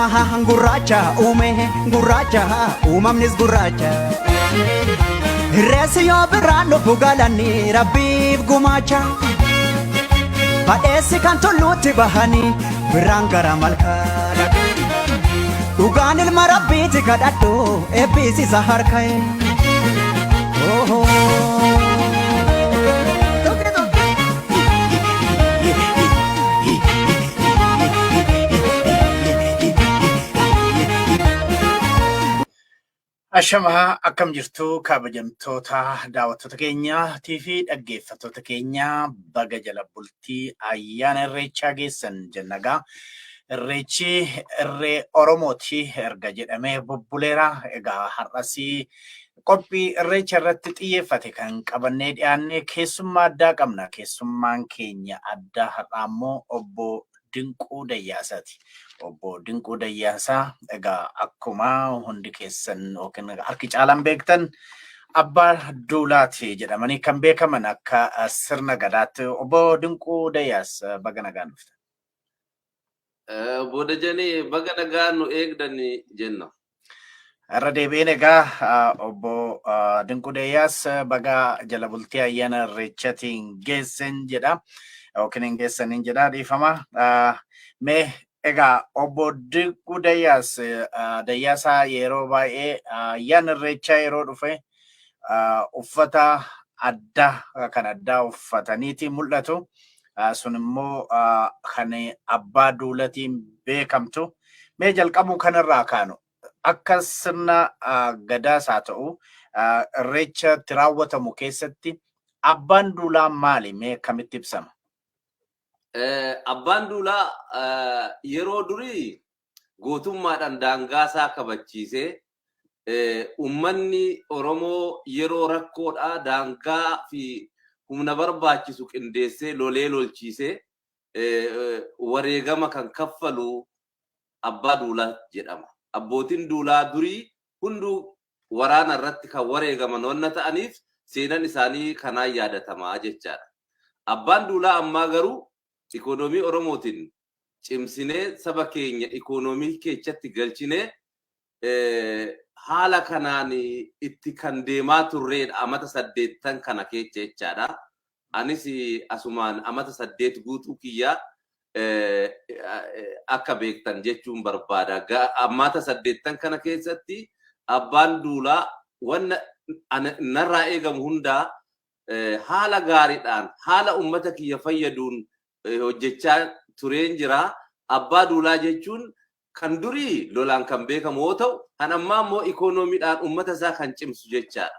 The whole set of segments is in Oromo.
Gurraacha uume gurraacha uumamnis gurraacha. Irreessi yoo birraan dhufu galanni rabbiif gumaacha. Badheessi kan tulluutti bahanii birraan gara malkaa dhaqu. Dhugaan ilma rabbiiti kadhadhu eebbisiisa harka'e. Ashamaa, akkam jirtu kabajamtoota daawwattoota keenyaatii fi dhaggeeffattoota keenya? Baga jala bultii ayyaana Irreechaa geessan jennagaa. Irreechi irree Oromooti erga jedhamee bubbuleera. Egaa har'asii qophii Irreecha irratti xiyyeeffate kan qabannee dhiyaanne keessummaa addaa qabna. Keessummaan keenya addaa har'aa immoo obbo Dinquu Dayyaasaati. Obbo Dinquu Dayyaasaa egaa akkuma hundi keessan yookiin harki caalaan beektan abbaa duulaati jedhamanii kan beekaman akka sirna gadaatti. Obbo Dinquu Dayyaas, baga nagaan dhuftan. Obbo Dajanee, baga nagaan nu eegdan jenna. Irra deebi'een egaa, obbo Dinquu Dayyaas, baga jala bultii ayyaana Irreechatiin geessen jedha. Yookiin hin geessaniin jedha, dhiifama. Mee egaa obbo Dinquu Dayyaas, Dayyaasaa, yeroo baay'ee ayyaanni Irreechaa yeroo dhufe uffata addaa kan addaa uffataniiti mul'atu. Sun immoo kan abbaa duulatiin beekamtu. Mee jalqabuu kanarraa kaanu, akka sirna gadaas haa ta'u Irreechatti raawwatamu keessatti abbaan duulaa maali? Mee akkamitti ibsama? Abbaan duulaa yeroo durii gootummaadhaan daangaa isaa kabachiisee, uummanni Oromoo yeroo rakkoodhaa daangaa fi humna barbaachisu qindeessee lolee lolchiisee wareegama kan kaffalu abbaa duulaa jedhama. Abbootiin duulaa durii hunduu waraana irratti kan wareegaman wanna ta'aniif seenan isaanii kanaan yaadatamaa jechaadha. Abbaan duulaa ammaa garuu ikoonoomii Oromootiin cimsinee, saba keenya ikoonoomii keessatti galchinee, haala kanaan itti kan deemaa turreedha amata 80 kana keessa jechaadha. Anis asumaan amata 8 guutuu kiyyaa akka beektan jechuun barbaada. Amata 80 kana keessatti abbaan duulaa wanna narraa eegamu hundaa haala gaariidhaan, haala uummata kiyya fayyaduun hojjechaa tureen jira. Abbaa duulaa jechuun kan durii lolaan kan beekamu yoo ta'u, kan ammaa immoo ikoonomiidhaan uummata isaa kan cimsu jechaadha.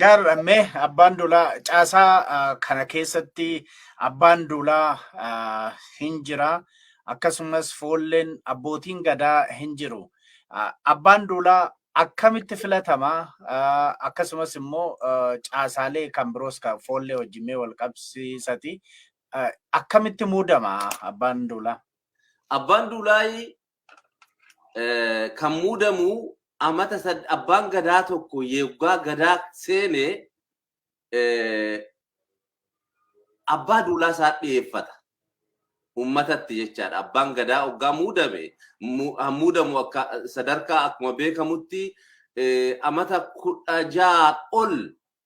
Gaariidha. Mee abbaan duulaa caasaa kana keessatti abbaan duulaa hin jira. Akkasumas foolleen abbootiin gadaa hin jiru. Abbaan duulaa akkamitti filatama? Akkasumas immoo caasaalee kan biroos kan foollee wajjin mee wal qabsiisati. Akkamitti muudama abbaan duulaa? Abbaan duulaa kan muudamu amata abbaan gadaa tokko yeggaa gadaa seene abbaa duulaa isaa dhiyeeffata. Uummatatti jechaadha. Abbaan gadaa hoggaa muudame muudamu akka sadarkaa akkuma beekamutti amata 16 ol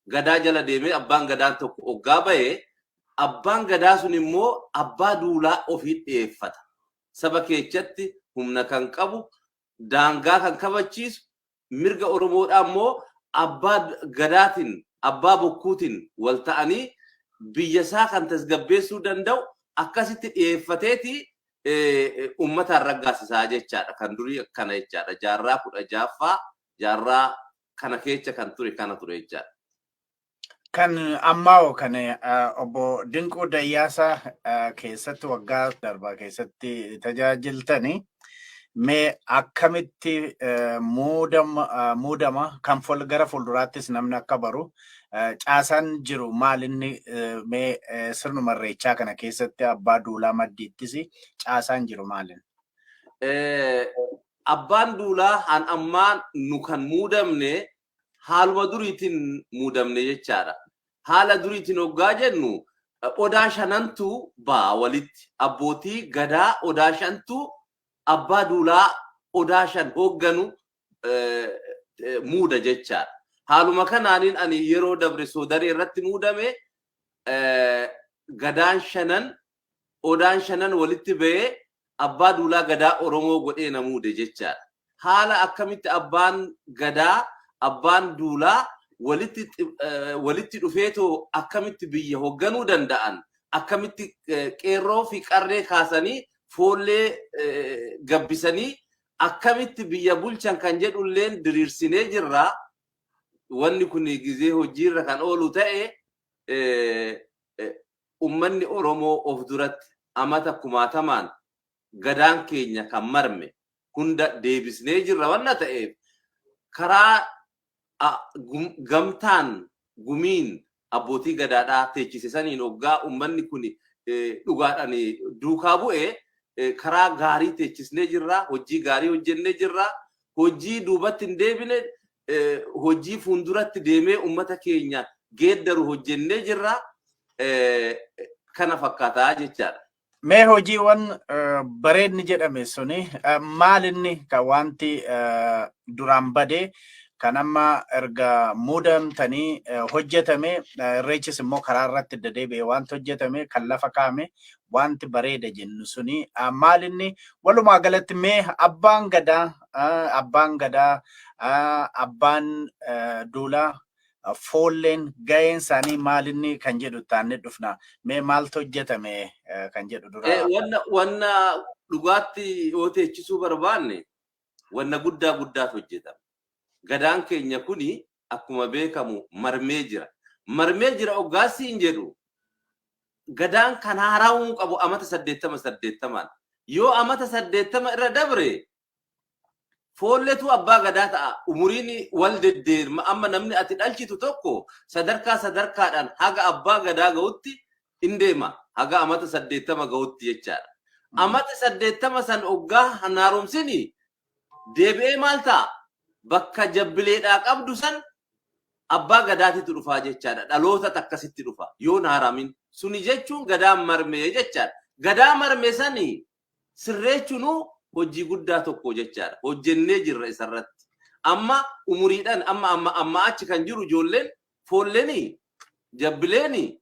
gadaa jala deemee abbaan gadaan tokko hoggaa bahe, abbaan gadaa sun immoo abbaa duulaa ofii dhiyeeffata. Saba keechatti humna kan qabu, daangaa kan kabachiisu, mirga Oromoodhaa immoo abbaa gadaatiin, abbaa bokkuutiin wal ta'anii biyya isaa kan tasgabbeessuu danda'u akkasitti dhiyeeffateeti uummataan raggaasisaa jechaadha. Kan durii akkana jechaadha. Jaarraa 16ffaa, jaarraa kana keessa kan ture kana ture jechaadha. Kan ammaa kan obbo Dinquu Dayyaasaa keessatti waggaa darbaa keessatti tajaajiltani, mee akkamitti muudama? Kan gara fuulduraattis namni akka baru, caasaan jiru maal inni? Mee sirnuma Irreechaa kana keessatti abbaa duulaa maddiittis caasaan jiru maalin? Abbaan duulaa han ammaa nu kan muudamne haaluma duriitiin muudamne jechaadha. Haala duriitiin hoggaa jennu odaa shanantu ba'a walitti. Abbootii gadaa odaa shantu Abbaa duulaa odaa 5 hoogganu muuda jechaadha. Haaluma kanaaniin ani yeroo dabre Soodaree irratti muudame. Gadaan shanan, odaan shanan walitti ba'ee abbaa duulaa gadaa Oromoo godhee na muude jechaadha. Haala akkamitti abbaan gadaa, abbaan duulaa walitti dhufeetoo akkamitti biyya hoogganuu danda'an, akkamitti qeerroo fi qarree kaasanii foollee gabbisanii akkamitti biyya bulchan kan jedhulleen diriirsinee jirra. Wanni kun gizee hojiirra kan oolu ta'e, ummanni Oromoo of duratti amata kumaatamaan gadaan keenya kan marme hunda deebisnee jirra wanna ta'eef, karaa gamtaan gumiin abbootii gadaadhaa teechise saniin hoggaa ummanni kun dhugaadhaan duukaa bu'e, karaa gaarii teechisnee jirra, hojii gaarii hojjennee jirra, hojii duubatti hin deebine, hojii fuulduratti deemee ummata keenya geeddaru hojjennee jirra. Kana fakkaataa jechaadha. Mee hojiiwwan bareedni jedhame suni maal inni, kan wanti duraan badee kan amma erga muudamtanii hojjetame, irreechis immoo karaa irratti deddeebi'e, wanti hojjetame kan lafa kaa'ame, wanti bareeda jennu suni maal inni walumaa galatti? Mee abbaan gadaa, abbaan duulaa, foolleen ga'een isaanii maalinni kan jedhu taannee dhufna. Mee maaltu hojjetame kan jedhu dura. Wanna dhugaatti yoo teechisuu barbaanne, wanna guddaa guddaatu hojjetame. Gadaan keenya kuni akkuma beekamu marmee jira. Marmee jira oggaasii hin jedhu, gadaan kan haarawuu qabu amata 80 80n. Yoo amata 80 irra dabre, foolletu abbaa gadaa ta'a. Umuriin wal deddeerma. Amma namni ati dhalchitu tokko sadarkaa sadarkaadhaan haga abbaa gadaa ga'utti in deema. Haga amata 80 ga'utti jechaadha. Amata 80 san oggaa haaromsini deebi'ee maal ta'a? Bakka jabbileedhaa qabdu san abbaa gadaatitu dhufaa jechaadha. Dhaloota akkasitti dhufa yoo haaramin. Suni jechuun gadaan marmee jechaadha. Gadaa marme sani sirreechuunuu hojii guddaa tokko jechaadha. Hojjennee jirra isarratti. Amma umuriidhaan amma achi kan jiru ijoolleen foollenii, jabbileeni,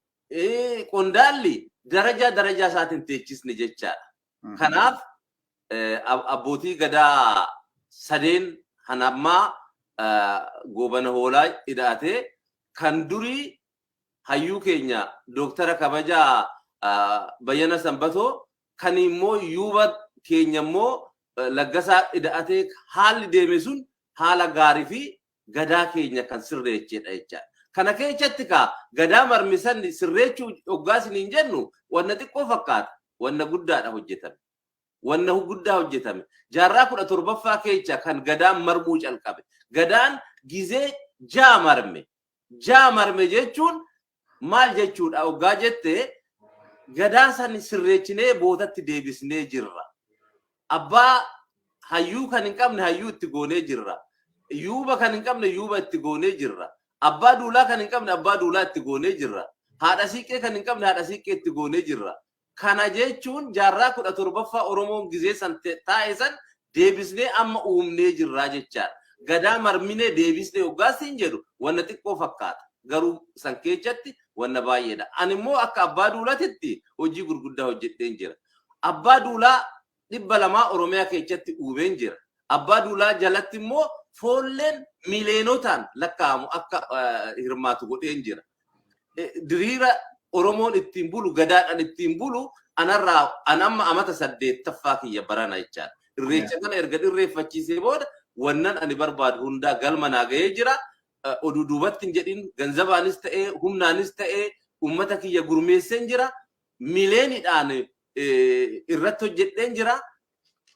qondaalli darajaa darajaa isaatiin teechisne jechaadha. Kanaaf abbootii gadaa sadeen hanammaa Goobana Hoolaa hidhaatee, kan durii hayyuu keenya Dooktara kabajaa Bayyana Sanbatoo, kan immoo yuuba keenya immoo Laggasaa hidhaatee, haalli deeme sun haala gaarii fi gadaa keenya kan sirreechedha jechaadha. Kana keessatti kaa gadaa marmisan sirreechuu hoggaa isiniin jennu wanna xiqqoo fakkaata. Wanna guddaadha hojjetame. Wanna guddaa hojjetame. Jaarraa 17ffaa keessa kan gadaan marmuu calqabe. Gadaan gizee jaa marme. Jaa marme jechuun maal jechuudha hoggaa jette, gadaa san sirreechinee bootatti deebisnee jirra. Abbaa hayyuu kan hin qabne hayyuu itti goonee jirra. Yuuba kan hin qabne yuuba itti goonee jirra. Abbaa duulaa kan hin qabne abbaa duulaa itti goonee jirra. Haadha siiqqee kan hin qabne haadha siiqqee itti goonee jirra. Kana jechuun jaarraa 17ffaa Oromoon gizee san taa'e san deebisnee amma uumnee jirraa jechaadha. Gadaa marminee deebisnee hoggaasiin jedhu wanna xiqqoo fakkaata. Garuu san keessatti wanna baay'eedha. Ani immoo akka abbaa duulatitti hojii gurguddaa hojjedheen jira. Abbaa duulaa 200 Oromiyaa keessatti uumeen jira. Abbaa duulaa jalatti immoo foolleen miileenotaan lakkaa'amu akka hirmaatu godheen jira. Diriira Oromoon ittiin bulu, gadaadhaan ittiin bulu, anarraa an amma amata 8ffaa kiyya barana jechaadha. Irreecha kana erga irreeffachiisee booda wannan ani barbaadu hundaa galma naa gahee jira. Oduu duubatti hin jedhin, ganzabaanis ta'ee humnaanis ta'ee uummata kiyya gurmeesseen jira. Mileeniidhaan irratti hojjedheen jira.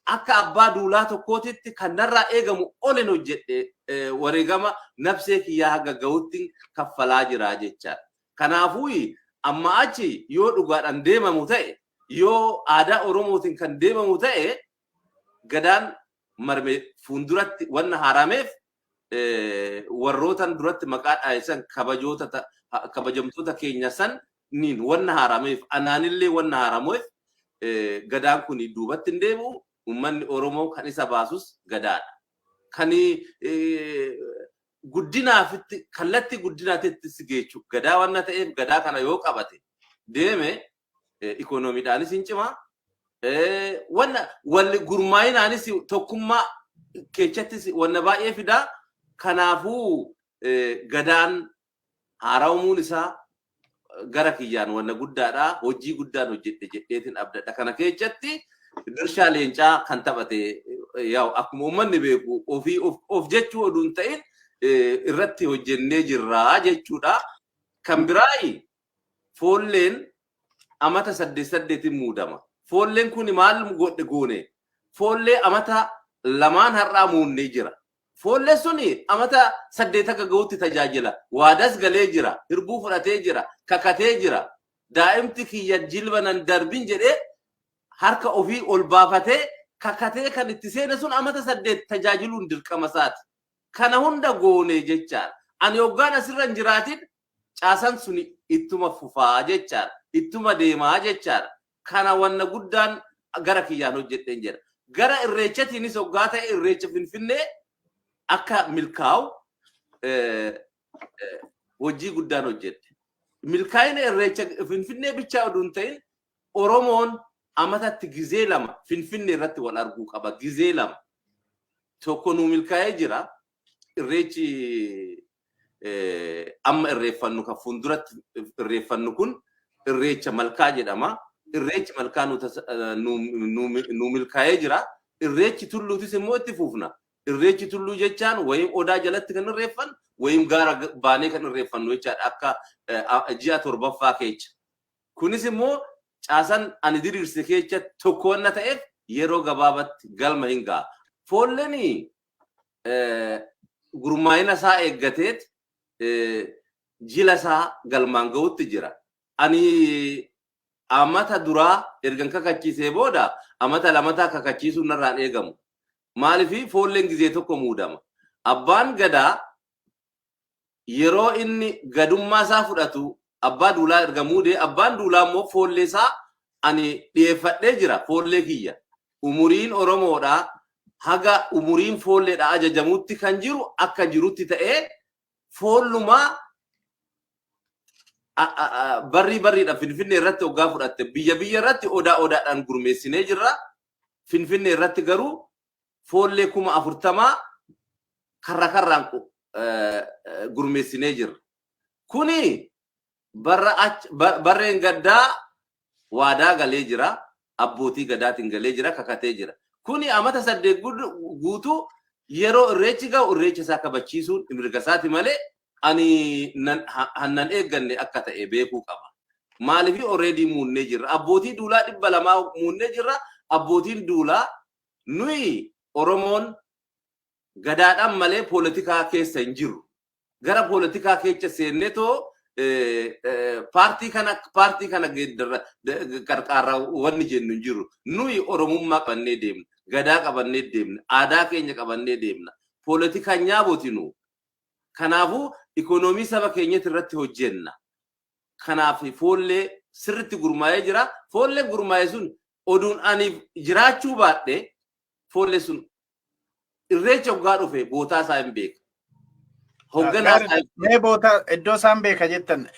Akka abbaa duulaa tokkootitti kan narraa eegamu olin hojjedhe, wareegama nafsee kiyyaa haga gahutti kaffalaa jira jechaadha. Kanaafuu amma achi yoo dhugaadhaan deemamu ta'e, yoo aadaa Oromootiin kan deemamu ta'e, gadaan marme fuulduratti wanna haarameef warrootan duratti maqaa dhaayisan kabajoota kabajamtoota keenya san niin wanna haarameef, anaanillee wanna haarameef, gadaan kun duubatti hin deebi'u. Uummanni Oromoo kan isa baasus gadaadha. Kan guddinaafitti kallattii guddinaatitti si geechu gadaa waan ta'eef gadaa kana yoo qabate deeme ikoonomiidhaanis hin cimaa. Wanna walli gurmaa'inaanis tokkummaa keessattis wanna baay'ee fidaa. Kanaafuu gadaan haara'umuun isaa gara kiyyaan wanna guddaadha. Hojii guddaan hojjedhe jedheetiin abdadha. Kana keessatti dirshaa leencaa kan taphate yaa'u akkuma uummanni beeku ofii of jechuu oduu hin ta'in irratti hojjennee jirra jechuudha. Kan biraayi foolleen amata 8 8n muudama. Foolleen kun maal godhe goone? Foollee amata 2 har'aa muunnee jira. Foolleen suni amata 8 akka gahutti tajaajila. Waadas galee jira. Hirbuu fudhatee jira. Kakatee jira. Daa'imti kiyya jilba nan darbin jedhee harka ofii ol baafatee kakatee kan itti seene sun amata 8 tajaajiluun dirqama isaati. Kana hunda goone jechaadha. Ani hoggaan asirra hin jiraatin caasan suni ittuma fufaa jechaadha. Ittuma deemaa jechaadha. Kana wanna guddaan gara kiyyaan hojjedheen jedha. Gara irreechatiinis hoggaa ta'e irreecha Finfinnee akka milkaa'u hojii guddaan hojjedhe. Milkaa'ina irreecha Finfinnee bichaa oduu hin ta'in Oromoon amatatti gizee 2 Finfinnee irratti wal arguu qaba. Gizee 2. Tokko nuu milkaa'ee jira. Irreechi amma irreeffannu kan fuulduratti irreeffannu kun irreecha malkaa jedhama. Irreechi malkaa nuu milkaa'ee jira. Irreechi tulluutis immoo itti fufna. Irreechi tulluu jechaan wayim odaa jalatti kan irreeffannu wayim gaara baanee kan irreeffannu jechaadha akka ji'a 7ffaa keessa. Kunis immoo caasan ani diriirse keessa tokko wanna ta'eef yeroo gabaabatti galma hin ga'a. Foolleen gurmaa'ina isaa eeggateet jila isaa galmaan ga'utti jira. Ani amata duraa ergan kakachiisee booda amata lamataa kakachiisuun narraan eegamu. Maaliif foolleen gizee tokko muudama. Abbaan gadaa yeroo inni gadummaa isaa fudhatu abbaa duulaa erga muudee abbaan duulaa immoo foollee isaa ani dhiyeeffadhee jira foollee kiyya. Umuriin Oromoodhaa haga umuriin foolleedha ajajamutti kan jiru akka jirutti ta'ee foollumaa barrii barriidha Finfinnee irratti hoggaa fudhatte biyya biyya irratti odaa odaadhaan gurmeessinee jirra. Finfinnee irratti garuu foollee 40,000 karra karraan gurmeessinee jirra. Kuni barreen gaddaa waadaa galee jira. Abbootii gadaatiin galee jira, kakatee jira. Kuni amata 8 guutuu yeroo irreechi ga'u irreecha isaa kabachiisuun mirga isaati malee ani hannan eegganne akka ta'e beekuu qaba. Maaliif already muunnee jirra. Abbootii duulaa 200 muunnee jirra. Abbootiin duulaa nuyi Oromoon gadaadhaan malee poolitikaa keessa hin jiru. Gara poolitikaa keessa seennee too paartii kana qarqaarraa wanni jennu hin jiru. Nuyi Oromummaa qabannee deemna. Gadaa qabannee deemna. Aadaa keenya qabannee deemna. Poolitikaan nyaabotinu. Kanaafuu ikoonoomii saba keenyatti irratti hojjenna. Kanaaf foollee sirriitti gurmaa'ee jira. Foolleen gurmaa'e sun oduun ani jiraachuu baadhe foollee sun irreecha hoggaa dhufe bootaa isaa hin beeka. Hogganaa isaa hin Mee bootaa iddoo isaan beeka jettan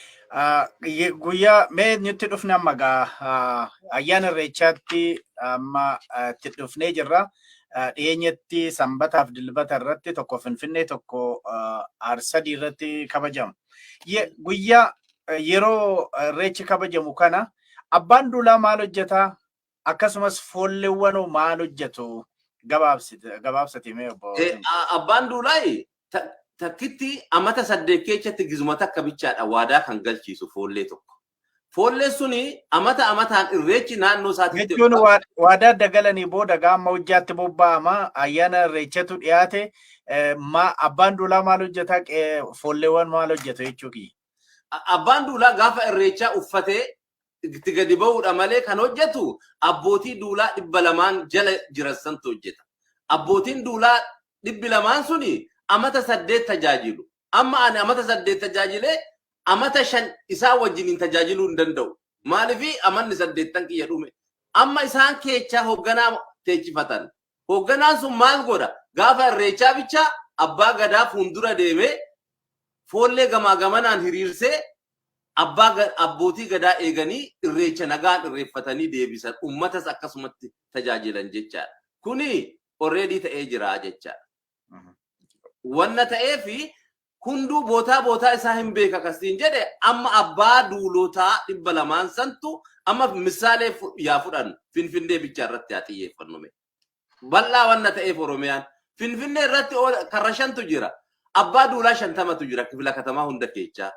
guyyaa mee nutti dhufne amma gaa ayyaana irreechaatti amma itti dhufnee jirra. Dhiyeenyatti sanbataaf dilbata irratti tokko Finfinnee tokko Aarsadii irratti kabajama. Guyyaa yeroo irreechi kabajamu kana abbaan duulaa maal hojjetaa? Akkasumas foolleewwan maal hojjetu? Gabaabsati mee obbo. Abbaan duulaa takkitti amata 8 keessatti gizuma takka bichaadha waadaa kan galchiisu foollee tokko. Foolleen suni amata amataan irreechi naannoo isaatti. Jechuun waadaa adda galanii booda gaama hojjaatti bobba'ama ayyaana irreechatu dhiyaate abbaan duulaa maal hojjetaa foolleewwan maal hojjetu jechuu kiyya. Abbaan duulaa gaafa irreechaa uffatee itti gadi ba'uudha malee kan hojjetu abbootii duulaa 200 jala jiran santu hojjeta. Abbootiin duulaa 200 suni amata 8 tajaajilu. Amma ani amata 8 tajaajilee amata 5 isaa wajjiniin tajaajiluu hin danda'u. Maaliif amanni 8 kiyya dhume. Amma isaan keechaa hoogganaa teechifatan. Hoogganaan sun maal godha? Gaafa irreechaa bicha abbaa gadaa fuuldura deemee foollee gamaa gamanaan hiriirsee abbootii gadaa eeganii irreecha nagaan irreeffatanii deebisan, uummatas akkasumatti tajaajilan jechaadha. Kuni already ta'ee jira jechaadha. Wanna ta'eefi hunduu bootaa bootaa isaa hin beeka akkasiin jedhe. Amma abbaa duulotaa 200n santu, amma misaalee yaa fudhannu, Finfinnee bicha irratti haa xiyyeeffannu. Bal'aa wanna ta'eef Oromiyaan Finfinnee irratti karra shantu jira. Abbaa duulaa 50tu jira kifila katamaa hunda keechaa.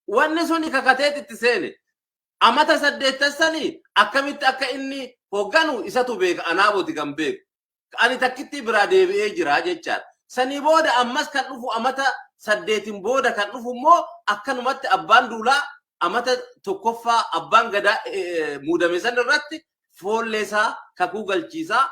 Wanni suni kakateet itti seene. Amata 8 sanii akkamitti akka inni hoogganu isatu beeka, anaabooti kan beeku. Ani takkitti biraa deebi'ee jira jechaadha. Sanii booda ammas kan dhufu, amata 8n booda kan dhufu immoo akkanumatti abbaan duulaa amata tokkoffaa abbaan gadaa muudame san irratti foollee isaa kakuu galchiisaa,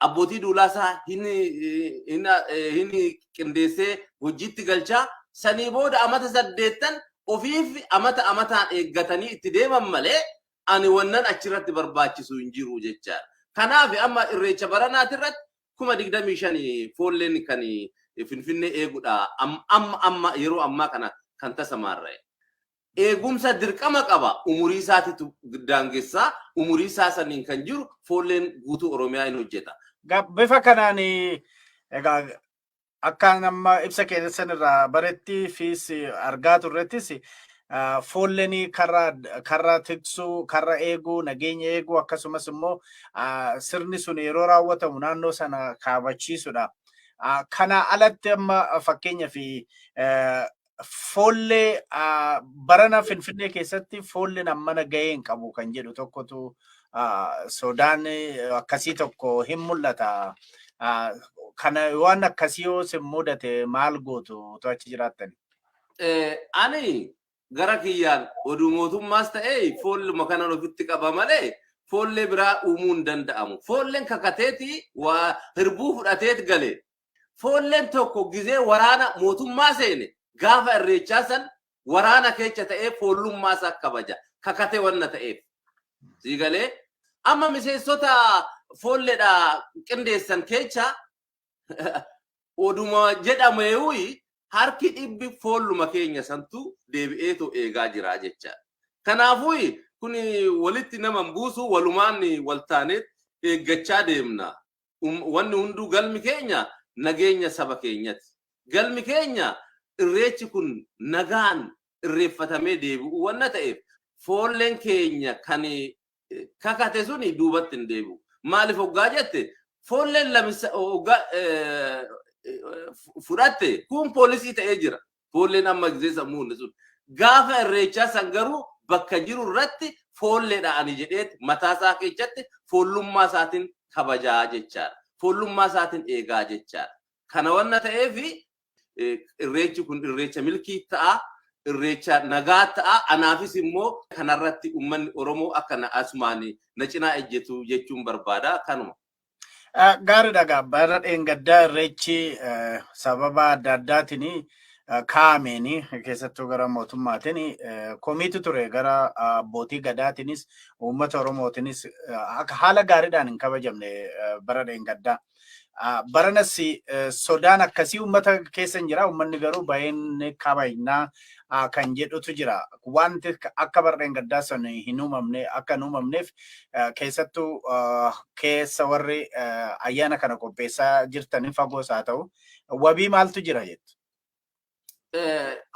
abbootii duulaa isaa hin qindeessee hojiitti galchaa. Sanii booda amata 8 ofiif amata amataan eeggatanii itti deeman malee ani wannan achirratti barbaachisu hin jiru jechaadha. Kanaaf amma irreecha baranaati irratti 25,000 foolleen kan Finfinnee eegudha. Amma amma yeroo ammaa kana kan tasamaarra'e. Eegumsa dirqama qaba. Umurii isaatitu daangessaa. Umurii isaa saniin kan jiru foolleen guutuu Oromiyaa hin hojjeta. Bifa kanaan egaa akka nama ibsa keessan irraa baretti fiis argaa turrettis, foolleen karra karra tiksuu, karra eeguu, nageenya eeguu, akkasumas immoo sirni sun yeroo raawwatamu naannoo sana kaabachiisudha. Kana alatti amma fakkeenyaaf foollee barana Finfinnee keessatti foolleen ammana gahee hin qabu kan jedhu tokkotu, sodaan akkasii tokko hin mul'ata. Kana waan akkasii yoo sin mudate maal gootu otoo achi jiraattani? Ani gara kiyyaan oduu mootummaas ta'ee foolluma kanan ofitti qaba malee foollee biraa uumuu hin danda'amu. Foolleen kakateeti waa hirbuu fudhateet gale. Foolleen tokko gizee waraana mootummaa seene gaafa irreechaa san waraana keessa ta'ee foollummaa isaa kabaja. Kakatee wanna ta'eef. Siigalee amma miseensota foolleedha qindeessan keessa oduma jedhameewi harki dhibbi foolluma keenya santu deebi'eetu eegaa jira jechaadha. Kanaafuu kun walitti nama hin buusu, walumaan waltaaneet eeggachaa deemna. Wanni hunduu galmi keenya nageenya saba keenyati. Galmi keenya irreechi kun nagaan irreeffatamee deebi'u wanna ta'eef foolleen keenya kan kakate suni duubatti hin deebi'u. Maaliif hoggaa jette, foolleen lamisa hoggaa fudhatte kun poolisii ta'ee jira. Foolleen amma gisee sammuu sun. Gaafa irreechaa san garuu bakka jiru irratti foolleedha ani jedheet mataa isaa keessatti foollummaa isaatiin kabajaa jechaadha. Foollummaa isaatiin eegaa jechaadha. Kana wanna ta'eef irreechi kun irreecha milkii ta'a. Irreecha nagaa ta'a. Anaafis immoo kanarratti uummanni Oromoo akka na asumaan na cinaa ejjetu jechuun barbaada kanuma. Gaariidha gaa, bara dheengaddaa irreechi sababa adda addaatiin kaa'ameen, keessattuu gara mootummaatiin komiitu ture, gara abbootii gadaatiinis uummata Oromootiinis akka haala gaariidhaan hin kabajamne bara dheengaddaa. Baranas sodaan akkasii uummata keessa hin jira. Uummanni garuu baay'een kabajnaa kan jedhutu jira. Wanti akka bara dheengaddaa sun hin uumamne akka hin uumamneef keessattuu keessa warri ayyaana kana qopheessaa jirtan fagoos haa ta'u wabii maaltu jira jettu?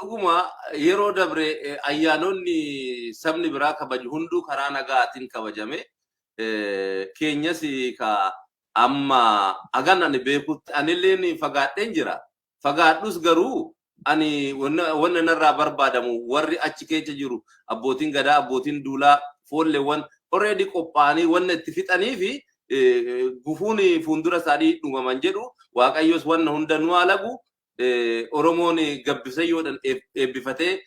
Dhuguma yeroo dabre ayyaanonni sabni biraa kabaju hunduu karaa nagaatiin kabajame. Keenyas ka amma hagan ani beekutti anilleen fagaadheen jira. Fagaadhus garuu ani wanna narraa barbaadamu warri achi keessa jiru abbootiin gadaa, abbootiin duulaa, foolleewwan already qophaa'anii wanna itti fixanii fi gufuun fuuldura isaanii dhumaman jedhu. Waaqayyos wanna hunda nu halagu, Oromoon gabbisayyoodhaan eebbifatee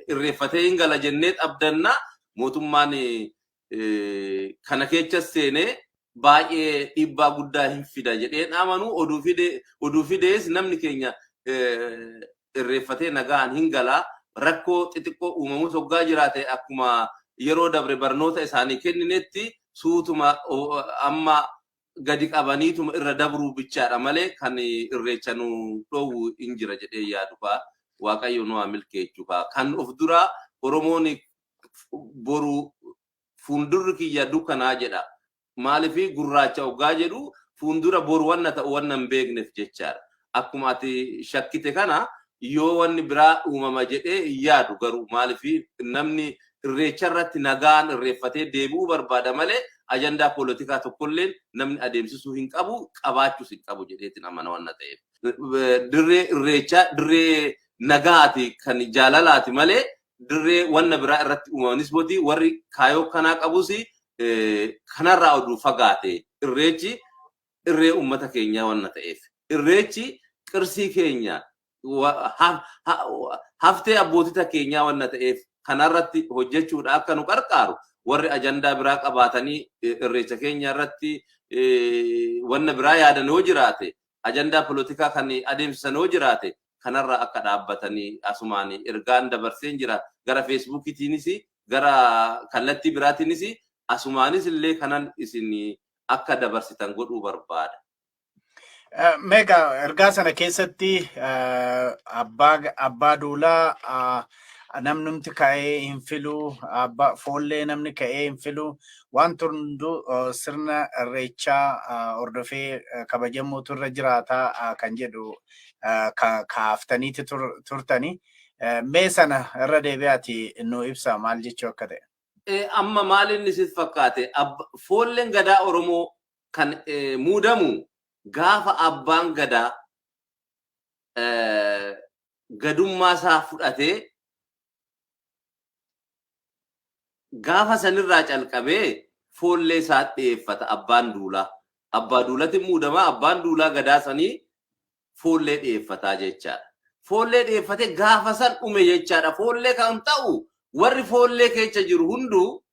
irreeffatee hin gala jennee abdanna. Mootummaan kana keessa seenee baay'ee dhiibbaa guddaa hin fida jedheen amanu. Oduu fidees namni keenya irreeffatee nagaan hin galaa. Rakkoo xixiqqoo uumamus hoggaa jiraate akkuma yeroo dabre barnoota isaanii kenninetti Suutuma amma gadi qabaniituma irra dabruu bichaadha malee kan irreecha nu dhoowwu hin jira jedhee yaadu faa, Waaqayyo nu haa milkeechuu faa. Kan of duraa Oromoon boru fuuldurri kiyya dukkanaa jedha. Maaliif gurraacha oggaa jedhu? Fuuldura boru wanna ta'u wanna hin beekneef jechaadha. Akkuma ati shakkite kana yoo wanni biraa uumama jedhee hin yaadu, garuu maaliif namni irreecha irratti nagaan irreeffatee deebi'uu barbaada malee ajandaa poolitikaa tokkolleen namni adeemsisuu hin qabu, qabaachuus hin qabu jedheetiin amana wanna ta'eef. Dirree irreechaa dirree nagaati, kan jaalalaati malee dirree wanna biraa irratti uumamanis moti. Warri kaayoo kanaa qabus kanarraa oduu fagaate, irreechi irree uummata keenyaa wanna ta'eef. Irreechi qirsii keenya, haftee abbootita keenyaa wanna ta'eef, kanarratti hojjechuudha akka nu qarqaaru, warri ajandaa biraa qabaatanii irreecha keenya irratti wanna biraa yaadan yoo jiraate, ajandaa polotikaa kan adeemsisan yoo jiraate, kanarra akka dhaabbatanii asumaan ergaan dabarseen jira. Gara Feesbuukiitiinis, gara kallattii biraatiinis, asumaanis illee kanan isin akka dabarsitan godhuu barbaada. Meeqa ergaa sana keessatti abbaa duulaa namnumti ka'ee hin filu, abbaa foollee namni ka'ee hin filu, waan hunduu sirna irreechaa hordofee kabajamuutu irra jiraata kan jedhu kaaftaniiti turtani. Mee sana irra deebi'aati nu ibsa, maal jechuu akka ta'e. Amma maal inni sitti fakkaate? Foolleen gadaa Oromoo kan muudamu gaafa abbaan gadaa gadummaa isaa fudhatee, gaafa sanirraa calqabee foollee isaa dhiyeeffata abbaan duulaa. Abbaa duulatti muudamaa, abbaan duulaa gadaa sanii foollee dhiyeeffataa jechaadha. Foollee dhiyeeffatee gaafa san dhume jechaadha. Foollee kan ta'u warri foollee keessa jiru hunduu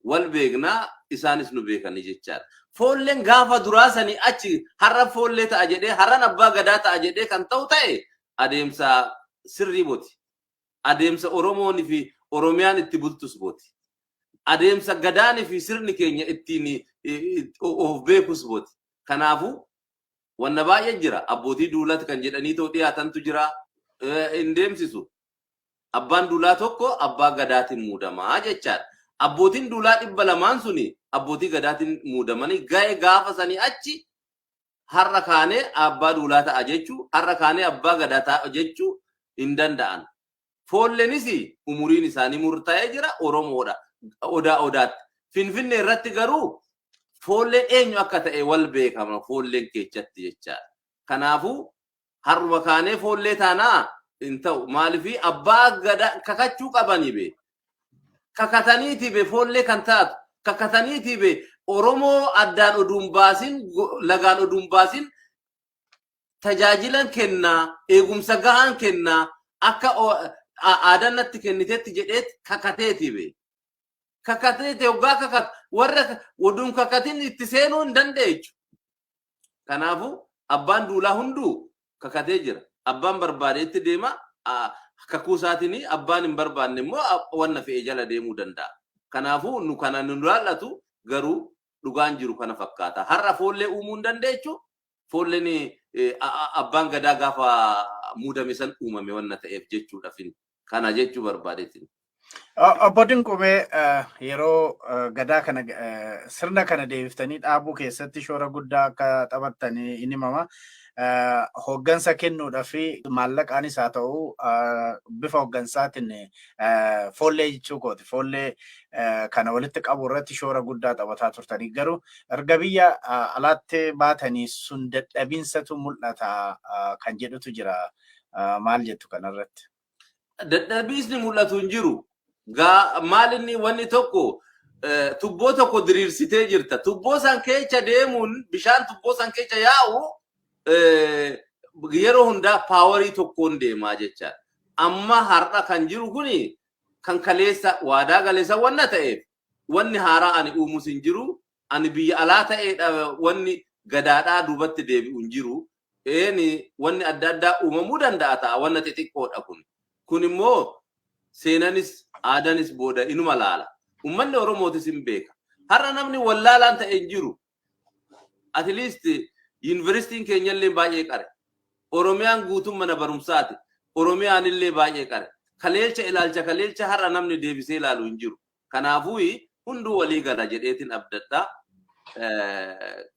wal beeknaa, isaanis nu beekanii jechaadha. Foolleen gaafa duraa sanii achi har'a foollee ta'a jedhee, har'an abbaa gadaa ta'a jedhee kan ta'u ta'e, adeemsa sirrii moti. Adeemsa Oromoon fi Oromiyaan itti bultus moti. Adeemsa gadaanii fi sirni keenya ittiin of beekus moti. Kanaafuu wanna baay'ee jira. Abbootii duulati kan jedhanii too dhiyaatantu jira. Hin deemsisu. Abbaan duulaa tokko abbaa gadaatiin muudamaa jechaadha. Abbootiin duulaa 200n suni abbootii gadaatiin muudamanii ga'e gaafa sanii achi har'a kaanee abbaa duulaa ta'a jechuu, har'a kaanee abbaa gadaa ta'a jechuu hin danda'an. Foolleenis umuriin isaanii murtaa'ee jira, Oromoodha. Odaa odaatti. Finfinnee irratti garuu foolleen eenyu akka ta'e wal beekama foolleen keechatti jechaadha. Kanaafuu har'uma kaanee foollee taanaa hin ta'u. Maaliif abbaa gadaa kakachuu qabanii be. Kakataniiti be foollee kan taatu. Kakataniiti be Oromoo addaan oduun baasin, lagaan oduun baasin, tajaajilan kennaa, eegumsa gahaan kennaa, akka aadaan natti kennitetti jedheet kakateeti be. Kakateeti hoggaa kakat warra oduun kakatin itti seenuu hin dandeechu. Kanaafuu abbaan duulaa hunduu kakatee jira. Abbaan barbaade itti deema, kakuu isaatiin, abbaan hin barbaanne immoo wanna fe'e jala deemuu danda'a. Kanaafuu nu kana nu laallatu, garuu dhugaan jiru kana fakkaata. Har'a foollee uumuu hin dandeechu. Foolleen abbaan gadaa gaafa muudame san uumame wanna ta'eef jechuudha. Kana jechuu barbaadeetiin. Obbo Dinqumee, yeroo gadaa kana, sirna kana deebiftanii dhaabuu keessatti shoora guddaa akka taphattan in himama. Hooggansa kennuudhaa fi maallaqaanis haa ta'u bifa hooggansaatiin, foollee jechuu kooti. Foollee kana walitti qabu irratti shoora guddaa taphataa turtanii, garuu erga biyya alaatti baatanii sun dadhabiinsatu mul'ata kan jedhutu jira. Maal jettu kanarratti? Dadhabiisni mul'atu hin jiru. Maal inni wanni tokko tubboo tokko diriirsitee jirta. Tubboo san keessa deemuun, bishaan tubboo san keessa yaa'u yeroo hundaa power tokkoon deemaa jechaadha. Amma har'a kan jiru kuni kan kaleessa waadaa galeessa wanna ta'eef, wanni haaraa ani uumus hin jiru. Ani biyya alaa ta'eedha, wanni gadaadhaa duubatti deebi'u hin jiru. Eeni, wanni adda addaa uumamuu danda'a ta'a, wanna xixiqqoodha kun. Kun immoo seenanis aadaanis booda inuma laala. Uummanni Oromootis hin beeka. Har'a namni wallaalaan ta'e hin jiru. At least yuunivarsiitiin keenyallee baay'ee qare. Oromiyaan guutuun mana barumsaati. Oromiyaan illee baay'ee qare. Kaleelcha ilaalcha kaleelcha har'a namni deebisee ilaalu hin jiru. Kanaafuu hunduu walii gala jedheetiin abdadha.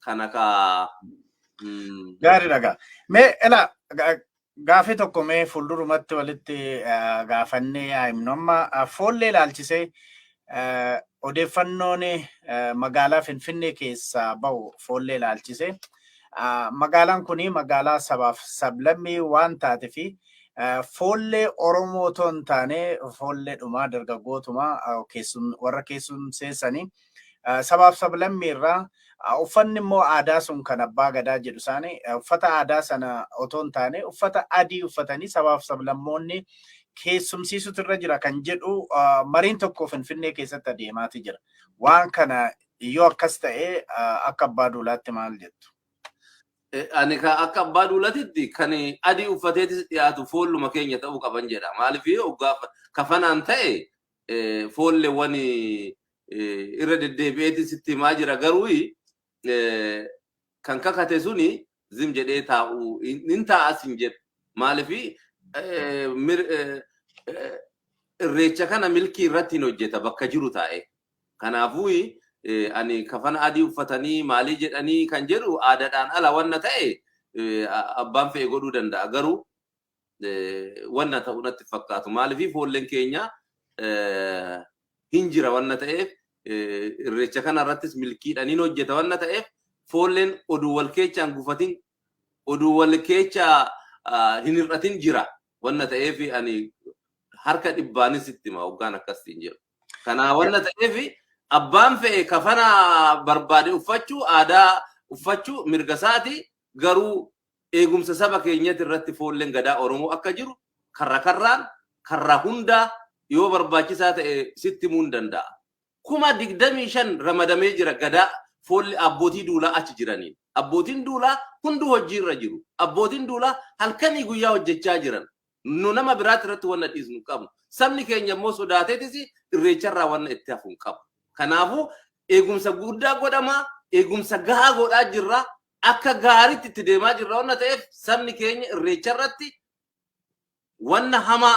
Kana kaa. Gaarii dhagaa. Mee ela gaafii tokko mee fuuldurumatti walitti gaafannee haa himnu. Amma foollee ilaalchisee odeeffannoon magaalaa Finfinnee keessaa bahu foollee ilaalchisee, magaalaan kun magaalaa sabaaf sablammii waan taate fi foollee Oromoo otoo hin taane foollee dhumaa dargaggootumaa warra keessumseessanii sabaaf sablammii irraa, uffanni immoo aadaa sun kan abbaa gadaa jedhu isaanii uffata aadaa sana otoo hin taane uffata adii uffatanii sabaaf sablammoonni keessumsiisutu irra jira kan jedhu mariin tokko Finfinnee keessatti adeemaati jira. Waan kana yoo akkas ta'e akka abbaa duulaatti maal jettu? Ani akka abbaa duulatitti kan adii uffateetis dhiyaatu foolluma keenya ta'uu qaban jedha. Maaliif hoggaa kafanaan ta'e foolleewwan irra deddeebi'eetis itti himaa jira, garuu kan kakate suni zim jedhee taa'u hin taa'as hin jedhu. Maaliif irreecha kana milkii irratti hin hojjeta bakka jiru taa'e. Kanaafuu ani kafana adii uffatanii maalii jedhanii kan jedhu aadaadhaan ala wanna ta'e abbaan fe'e godhuu danda'a. Garuu wanna ta'u natti fakkaatu. Maaliif foolleen keenya hin jira wanna ta'eef, irreecha kana irrattis milkiidhaan hin hojjeta wanna ta'eef, foolleen oduu wal keechaan gufatin, oduu wal keechaa hin hir'atin jira wanna ta'eef, ani harka dhibbaanis itti hima hoggaan akkasiin jedhu. Kanaa wanna ta'eef abbaan fe'e kafana barbaade uffachuu, aadaa uffachuu mirga isaati, garuu eegumsa saba keenyatti irratti foolleen gadaa Oromoo akka jiru karra karraan karra hundaa yoo barbaachisaa ta'e sitti himuu hin danda'a. 25,000 ramadamee jira gadaa foolli abbootii duulaa achi jiraniin. Abbootiin duulaa hunduu hojiirra jiru. Abbootiin duulaa halkanii guyyaa hojjechaa jiran. Nu nama biraatti irratti wanna dhiisnu hin qabnu. Sabni keenya immoo sodaateetis irreecharraa wanna itti hafu hin qabu. Kanaafuu eegumsa guddaa godhamaa, eegumsa gahaa godhaa jirra. Akka gaariitti itti deemaa jirra wanna ta'eef, sabni keenya irreecharratti wanna hamaa,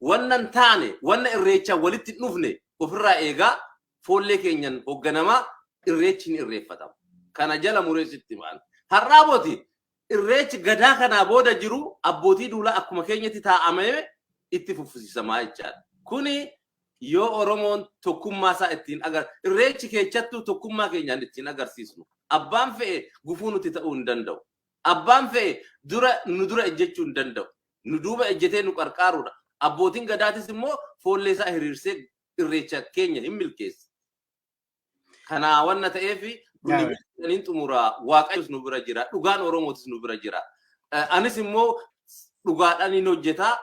wanna hin taane, wanna irreechaan walitti hin dhufne ofirraa eegaa, foollee keenyan hoogganamaa irreechi ni irreeffatama. Kana jala mureessitti ba'an. Har'aa booti irreechi gadaa kanaa booda jiru abbootii duulaa akkuma keenyatti taa'amee itti fuffisiisamaa jechaadha. Kuni yoo Oromoon tokkummaa isaa ittiin agar irreechi keechattuu tokkummaa keenyaan ittiin agarsiisnu. Abbaan fe'e gufuu nuti ta'uu hin danda'u. Abbaan fe'e dura nu dura ejjechuu hin danda'u. Nu duuba ejjetee nu qarqaaruudha. Abbootiin gadaatis immoo foollee isaa hiriirsee irreecha keenya hin milkeessa. Kanaa wanna ta'eef kuni milkiin xumuraa, Waaqayyos nu bira jira. Dhugaan Oromootis nu bira jira. Anis immoo dhugaadhaan hin hojjetaa.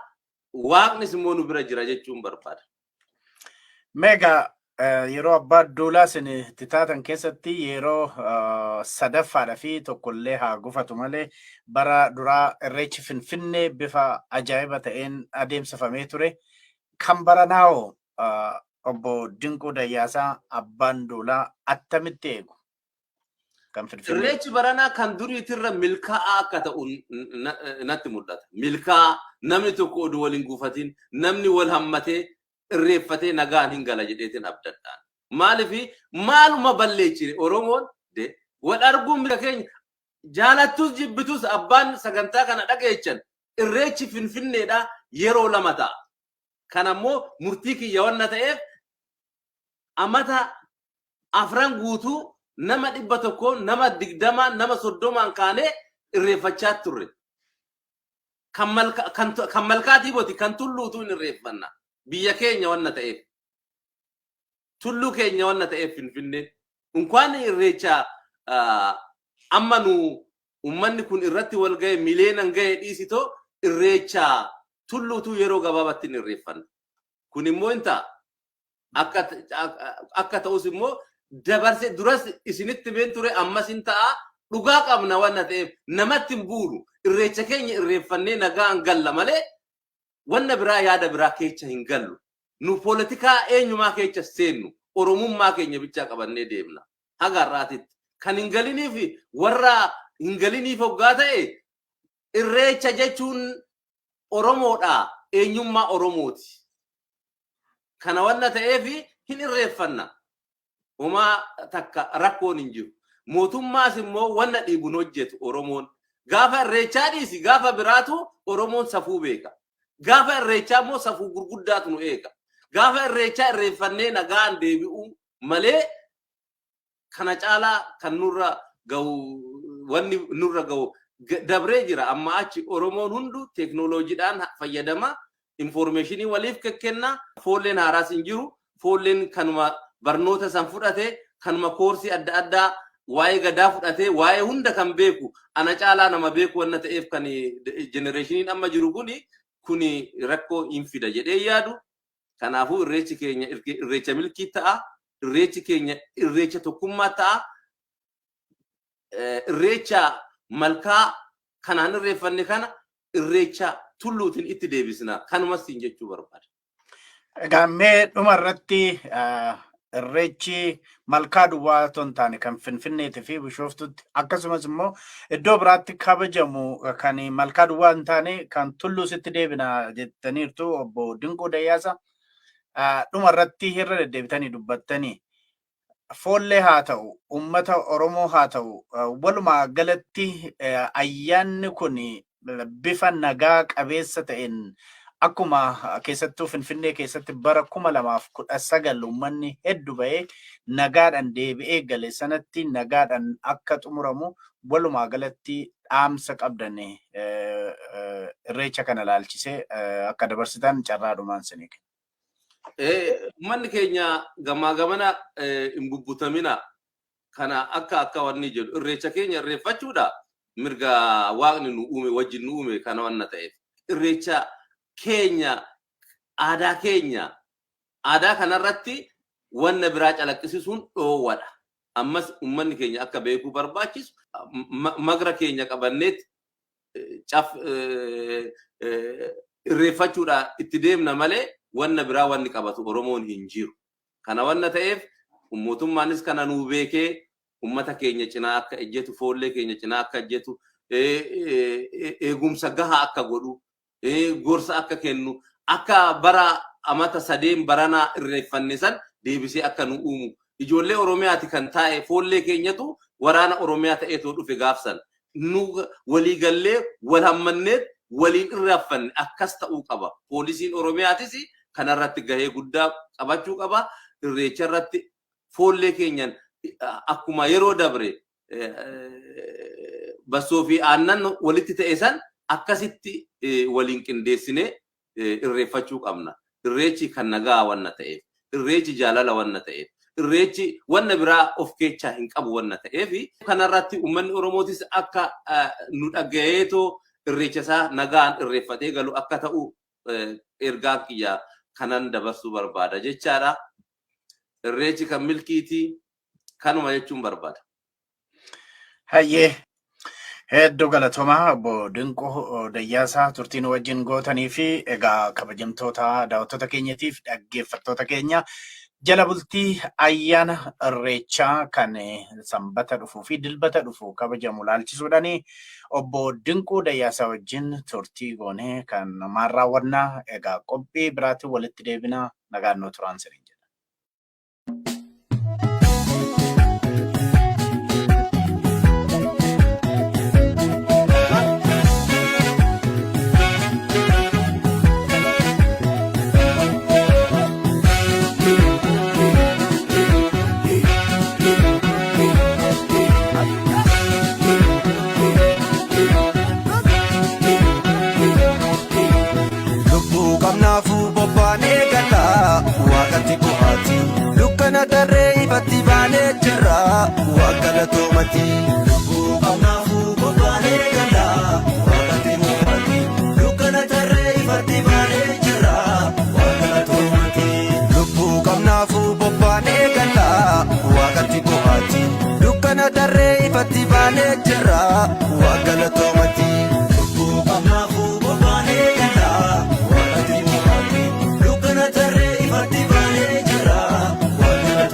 Waaqnis immoo nu bira jira jechuun barbaada. Meegaa yeroo abbaa duulaa isin itti taatan keessatti yeroo sadaffaadha fi tokkollee haa gufatu malee, bara duraa irreechi Finfinnee bifa ajaa'iba ta'een adeemsifamee ture. Kan baranaa'oo obbo Dinquu Dayyaasaa abbaan duulaa attamitti eegu? Kan Finfinnee. Irreechi baranaa kan duriitirra milkaa'aa akka ta'u natti mul'ata. Milkaa'aa, namni tokko oduu wal hin gufatin, namni wal hammatee irreeffatee nagaan hin gala jedheetiin abdadhaan. Maaliif maaluma balleechine Oromoon de wal arguun mirga keenya, jaalattus jibbitus abbaan sagantaa kana dhageechan, irreechi Finfinneedha yeroo lama ta'a. Kana immoo murtii kiyya wanna ta'eef amata afran guutuu nama 100, nama 20, nama 30n kaanee irreeffachaa turre. Kan malkaatii boti kan tulluutu hin irreeffanna. Biyya keenya wanna ta'eef. Tulluu keenya wanna ta'eef Finfinnee. Unkaan irreecha amma nu ummanni kun irratti wal ga'e miliyeenan ga'e dhiisitoo, irreecha tulluutu yeroo gabaabatti hin irreeffanna. Kun immoo hin ta'a. Akka ta'us immoo dabarse duras isinitti himeen ture, ammas hin ta'a. Dhugaa qabna wanna ta'eef namatti hin buulu. Irreecha keenya irreeffannee nagaan galla malee wanna biraa yaada biraa keessa hin gallu. Nu poolitikaa eenyumaa keessa seennu. Oromummaa keenya bichaa qabannee deemna. Haga har'aatitti. Kan hin galiniif warra hin galiniif hoggaa ta'e, irreecha jechuun Oromoodha. Eenyummaa Oromooti. Kana wanna ta'eef hin irreeffanna. Homaa takka rakkoon hin jiru. Mootummaas immoo wanna dhiibuun hojjetu Oromoon. Gaafa irreechaa dhiisi, gaafa biraatu Oromoon safuu beeka. Gaafa irreechaa immoo safuu gurguddaatu nu eega. Gaafa irreechaa irreeffannee nagaan deebi'uu malee kana caalaa kan nurra gahu, wanni nurra gahu dabree jira. Amma achi Oromoon hundu teeknooloojiidhaan fayyadama. Information waliif kenna. Foolleen haaraas hin jiru. Foolleen kanuma barnoota san fudhate, kanuma koorsii adda addaa waa'ee gadaa fudhate, waa'ee hunda kan beeku, ana caalaa nama beeku wanna ta'eef, kan generationiin amma jiru kuni rakkoo hin fida jedhee yaadu. Kanaafuu irreechi keenya irreecha milkii ta'a. Irreechi keenya irreecha tokkummaa ta'a. Irreecha malkaa kanaan irreeffanne kana irreecha tulluutiin itti deebisna. Kanumas siin jechuu barbaada. Egaa mee dhuma irratti, irreechi malkaa duwwaa otoo hin taane kan Finfinneetii fi Bishooftutti akkasumas immoo iddoo biraatti kabajamu, kan malkaa duwwaa hin taane kan tulluusitti deebina jettaniirtu, obbo Dinquu Dayyaasa. Dhuma irratti irra deddeebitanii dubbattanii, foollee haa ta'u, uummata Oromoo haa ta'u, walumaa galatti ayyaanni kun bifa nagaa qabeessa ta'een akkuma keessattuu Finfinnee keessatti bara 2019 uummanni hedduu bahee nagaadhaan deebi'ee gale sanatti nagaadhaan akka xumuramu, walumaa galatti dhaamsa qabdan irreecha kana ilaalchisee akka dabarsitan carraadhumaan isinii kenna. Uummanni keenya gamaa gamana hin bubbutamina. Kana akka wanni jedhu, irreecha keenya irreeffachuudha mirga waaqni nu uume wajjin nu uume kana wanna ta'eef. Irreecha keenya, aadaa keenya, aadaa kanarratti wanna biraa calaqqisiisuun dhoowwadha. Ammas uummanni keenya akka beekuu barbaachisu, magra keenya qabanneet caf irreeffachuudha itti deemna malee wanna biraa wanni qabatu Oromoon hin jiru. Kana wanna ta'eef mootummaanis kana nuu beekee ummata keenya cinaa akka ejjetu, foollee keenya cinaa akka ejjetu, eegumsa gahaa akka godhu, gorsa akka kennu, akka bara amata 3 baranaa irreeffanne san deebisee akka nu uumu. Ijoollee Oromiyaati kan taa'e, foollee keenyatu waraana Oromiyaa ta'eetoo dhufe gaafsan. Nu waliigallee wal hammanneet waliin irraaffanne, akkas ta'uu qaba. Poolisiin Oromiyaatis kanarratti gahee guddaa qabachuu qaba. Irreecha irratti foollee keenyan akkuma yeroo dabre bassoo fi aannan walitti ta'e san akkasitti waliin qindeessinee irreeffachuu qabna. Irreechi kan nagaa wanna ta'eef, irreechi jaalala wanna ta'eef, irreechi wanna biraa of keechaa hin qabu wanna ta'eef, kanarratti uummanni Oromootis akka nu dhagayeetoo irreecha isaa nagaan irreeffatee galu akka ta'u ergaa kiyya kanan dabarsuu barbaada jechaadha. Irreechi kan milkiitii, kanuma jechuun barbaada. Hayyee, hedduu galatoomaa obbo Dinquu Dayyaasaa turtii nu wajjin gootanii fi egaa kabajamtoota daawwattoota keenyatiif dhaggeeffattoota keenya, jala bultii ayyaana irreechaa kan sanbata dhufuu fi dilbata dhufu kabajamu laalchisuudhaan obbo Dinquu Dayyaasaa wajjin turtii goonee kan maan raawwannaa. Egaa qophii biraatiin walitti deebina, nagaan nu turaan siniin jedha. Lubbuu qabnaafuu bobbaanee galla waaqatti bu'aati. Dukkana tarree ifatti baanee jirra waaqa galatoomati. Lubbuu qabnaafuu bobbaanee galla waaqatti bu'aati. Dukkana tarree ifatti baanee jirra waaqa galatoomati. Lubbuu qabnaafuu bobbaanee galla waaqatti bu'aati. Dukkana tarree ifatti baanee jirra waaqa galatoomati. Lubbuu qabnaafuu bobbaanee galla waaqatti bu'aati. Dukkana tarree ifatti baanee jirra waaqa galatoomati.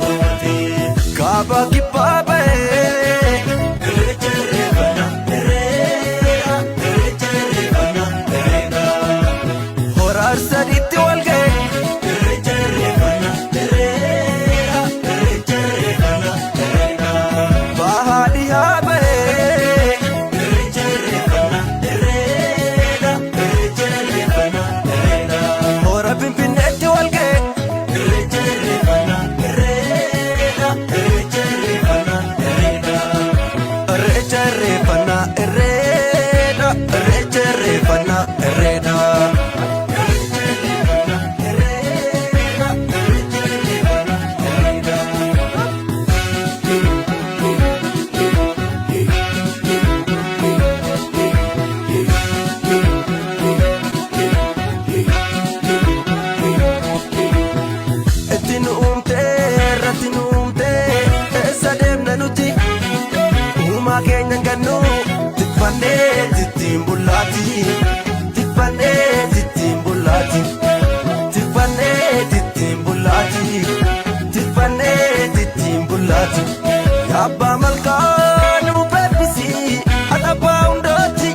Tikfannee tittiin bullaati. Tikfannee tittiin bullaati. Tikfannee tittiin bullaati. Tikfannee tittiin bullaati. Abbaa malkaa nu beeksisi alaabaa hundaati.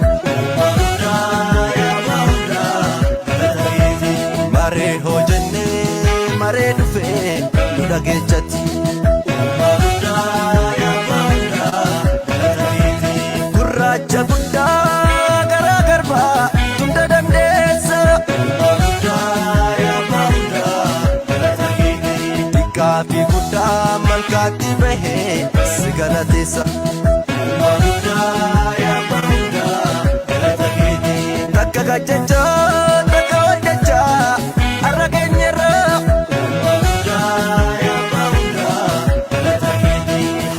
Maree hojjennee maree dhufee nu dhageechatti. Gurraacha guddaa garaa garbaa hunda dandeessa. Xiqqaa fi guddaa malkaatti bahee si galateessa. Takka gajjachaa takka hojjachaa har'a keenyarraa.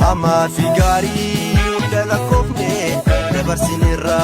Hamaa fi gaarii hunda lakkoofne dabarsineerra.